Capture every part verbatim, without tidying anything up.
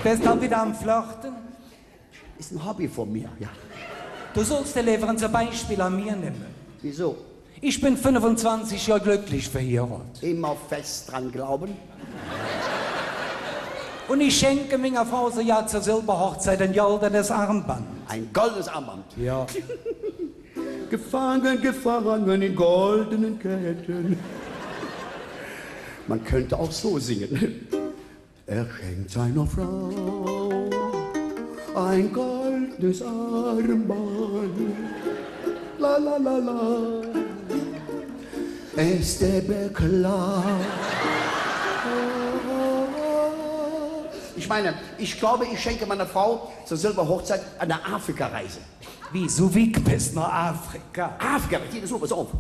Bes do widder am Flirte? Es e Hobby vun mir, jo. Do solls der leever ens e Beispill an mir nemme. Wiesu? Ich ben fünfunzwanzig Johr glöcklich verhierodt. Immer fest dran glauben. Un ich schenke minger Frau su jo zor Silverhochzigg e goldenes Armband. E goldenes Armband? Jo. Gefangen, gefangen in goldenen Ketten. Man könnte auch so singen. Er schenkt seiner Frau ein goldenes Armband. La, la, la, la. Ist der bekloppt? Ich meine, ich glaube, ich schenke meiner Frau zur Silberhochzeit eine Afrika-Reise. Wie, su wigg bes do noh Afrika? Afrika, Bettina, su, pass op.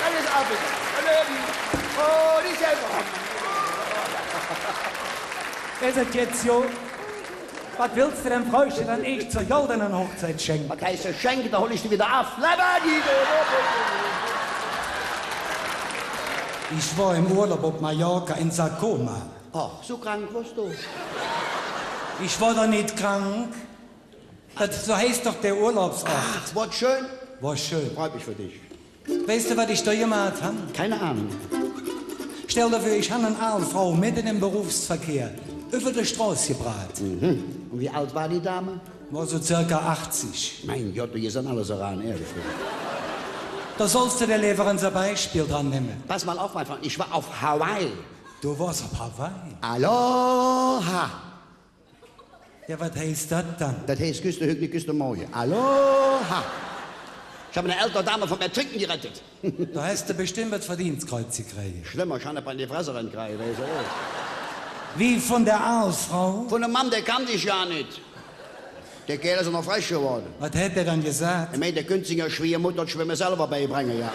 Alles Afrika. Es et jetz jo? Wat wells do däm Fräuche dann eets zor goldene Hochzigg schenke? Wat heiß schenke? Do hol ich die widder av. Ich wor em Urlaub op Mallorca en Sa Coma. Ach, su krank wors do? Ich wor doch nit krank. Dat, su heiß doch der Urlaubsort. Ach, wor schön? Wor schön. Freut mich för dich. Weiß do, wat ich do gemaht han? Keine Ahnung. Stell der vür, ich han en aal Frau medden em Berufsverkehr üvver de Stroß gebraht. Mhm. Un wie ald wor die Dame? Wor su circa achzig. Mein Gott, do geihs an alles eran, ehrlich. Do solls do der leever ens e Beispill dran nemme. Pass mal auf, mein Freund, ich war auf Hawaii. Do wors op Hawaii? Aloha! Jo, wat heiß dat dann? Dat heiß, küss de hügg nit, küss de morge. Aloha! Ich hab eine ältere Dame vom Ertrinken gerettet. Do häs de bestemmp et Verdeenstkräuz gekräge. Schlemmer, ich han der en de Fress erenkräge, weiß de. Wie, vun der aal Frau? Vun däm Mann, dä kannt ich jo nit. Dä Kääl es noch frech gewoode. Wat hät dä dann gesaht? Hä meint, hä künnt singer Schwiegermutter et Schwemme selver beibränge, jo.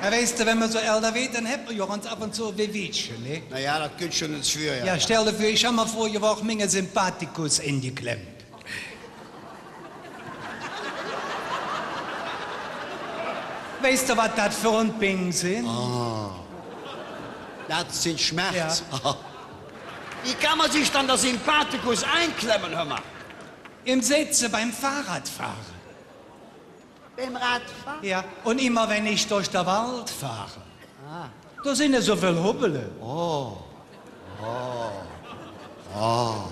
Jo, weiß de, wann mer su älder weed, dann hät mer jo och ens av un zo e Wehwehche, ne? Na jo, dat kütt schon ens vür, jo. Jo, stell der vür, ich han mer vörige Woch minge Sympathikus engeklemmp. Weiß de, wat dat för Ping sin? Ah. Dat sin Schmerze. Jo. Wie kann man sich dann der Sympathikus einklemmen, hör mal? Em Setze beim Fahrradfahre. Beim Radfahre? Jo, un immer, wann ich durch der Wald fahre. Ah. Do sin jo su vill Hubbele. Oh. Oh. Oh.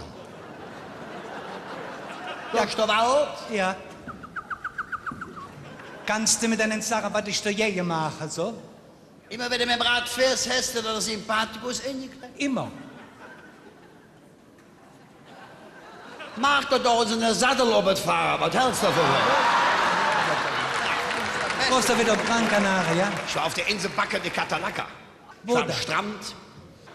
Durch der Wald? Jo. Kanns de mer dann nit sage, wat ich dogäge maache soll? Immer wann de mem Rad fährs, häs de der Sympathikus engeklemmp? Immer. Maach der doch ens ene Saddel op et Fahrrad. Wat hälts de dovun? Wors de widder op Gran Canaria? Ich war auf der Insel Baca de Catalaca. Wo dann? Ich war am Strand.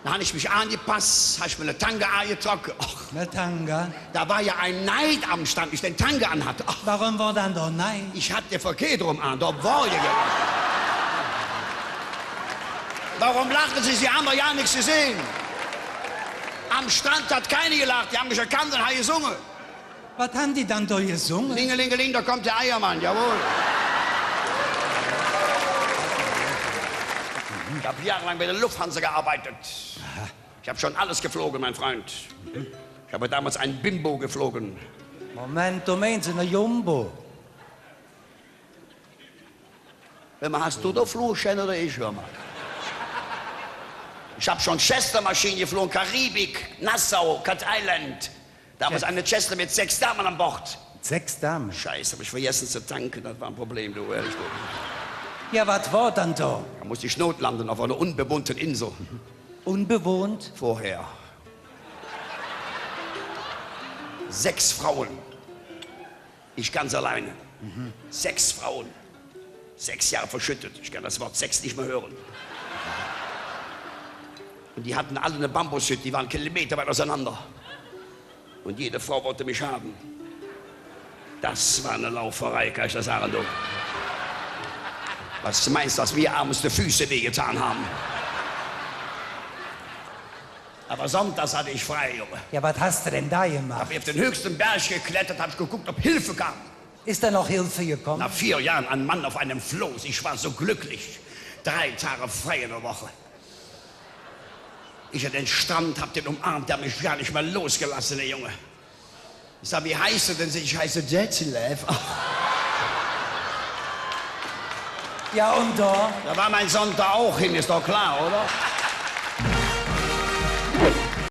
Da han ich mich aangepass, han ich mer ene Tanga aangetrocke. Och. Ene Tanga? Da war ja ein Neid am Strand, wie ich den Tanga anhatte. Ach. Woröm wor dann der Neid? Ich hatt de verkeht eröm aan, do wor ich jo. Woröm lachen Se? Se han doch jo nix gesinn. Am Strand hät keiner gelacht, die han mich erkannt un han gesunge. Wat han die dann do gesunge? Lingelingeling, da kommt der Eiermann, jawohl. Ich hab jahrelang bei der Lufthansa gearbeitet. Aha. Ich hab schon alles geflogen, mein Freund. Ich habe damals ein Bimbo geflogen. Moment, do meins ene Jumbo? Hör mal, hast du doch Flugschein oder ich? Hör mal. Ich hab schon Cessna-Maschinen geflogen, Karibik, Nassau, Cat Island. Damals eine Cessna mit sechs Damen an Bord. Sechs Damen? Scheiße, hab ich vergessen zu tanken, das war ein Problem, du, ehrlich, du. Ja, wat war dann da? Da musste ich notlanden auf einer unbewohnten Insel. Unbewohnt? Vorher. Sechs Frauen. Ich ganz alleine. Mhm. Sechs Frauen. Sechs Jahre verschüttet. Ich kann das Wort Sex nicht mehr hören. Und die hatten alle eine Bambushütte, die waren kilometerweit auseinander. Und jede Frau wollte mich haben. Das war eine Lauferei, kann ich dir sagen, du. Was meinst du, was mir abends die Füße wehgetan haben? Aber sonntags hatte ich frei, Junge. Ja, wat häs de dann do gemaht? Hab ich auf den höchsten Berg geklettert, hab ich geguckt, ob Hilfe kam. Ist da noch Hilfe gekommen? Nach vier Jahren ein Mann auf einem Floß. Ich war so glücklich. Drei Tage frei in der Woche. Ich an den Strand, hab den umarmt, der hat mich gar nicht mehr losgelassen, der Junge. Ich sag: „Wie heißt du denn?“ „Ich heiße Detlef.“ Ja, und da? Da war mein Sonntag auch hin, ist doch klar, oder?